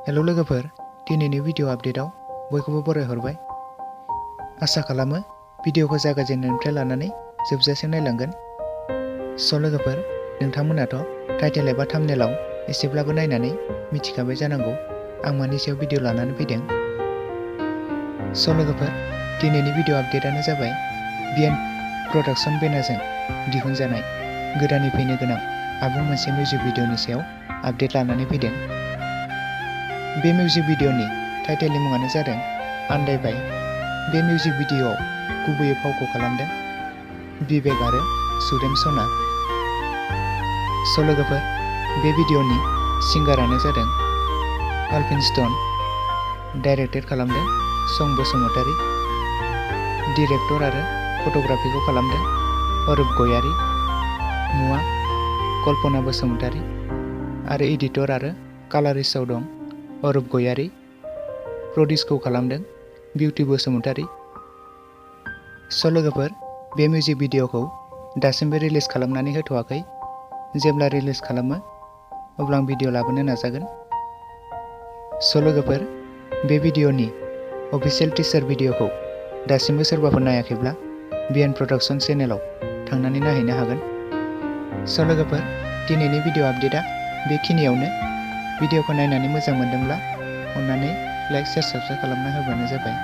Hello लोगोफोर, दिनैनि video आपडेटआव बयखौबो बरायहरबाय। आसा खालामो भिडिअखौ जागायजेननायनिफ्राय लानानै जोबजासिम नायलांगोन। लोगोफोर, नोंथांमोनाथ' टाइटेल एबा थाम्बनेलाव एसेब्लाबो नायनानै मिथिखाबाय जानांगौ आं मानि सायाव भिडिअ लानानै फैदों। लोगोफोर, दिनैनि भिडिअ आपडेटआनो जाबाय बिएन प्रडाक्शन बेनारजों दिहुनजानाय गोदानै फैनो गोनां आबुं मोनसे मिउजिक भिडिअनि सायाव आपडेट लानानै फैदों। बे मिउजिक भिडिअनि टाइटेलनि मुङानो जादों आन्दायबाय। बे मिउजिक भिडिअआव गुबैयै फावखौ खालामदों बिबेक आरो सुदेम सना। लोगोफोर, बे भिडिअनि सिंगारानो जादों आल्पिनस्टन, डाइरेक्टेड खालामदों सं बसुमतारी, डिरेक्टर आरो फट'ग्राफिखौ खालामदों अरुप गोयारी, मुवा कल्पना बसुमतारी आरो एडिटर आरो कालारिस्टआव दं अरुप गोयारी। प्रडिउसखौ खालामदों बिउटि बसुमतारी। लोगोफोर, बे मिउजिक भिडिअखौ दासिमबो रिलिज खालामनानै होथ'वाखै। जेब्ला रिलिज खालामो अब्ला आं भिडिअ लाबोनो नाजागोन। लोगोफोर, बे भिडिअनि अफिसियेल टिजार भिडिअखौ दासिमबो सोरबाफोर नायाखैब्ला बिएन प्रडाक्शन चेनेलाव थांनानै नायहैनो हागोन। लोगोफोर, दिनैनि भिडिअ आपडेटआ बेखिनियावनो। भिडिअखौ नायनानै मोजां मोनदोंब्ला अन्नानै लाइक, शेयार, साबस्क्राइब खालामना होबानो जाबाय।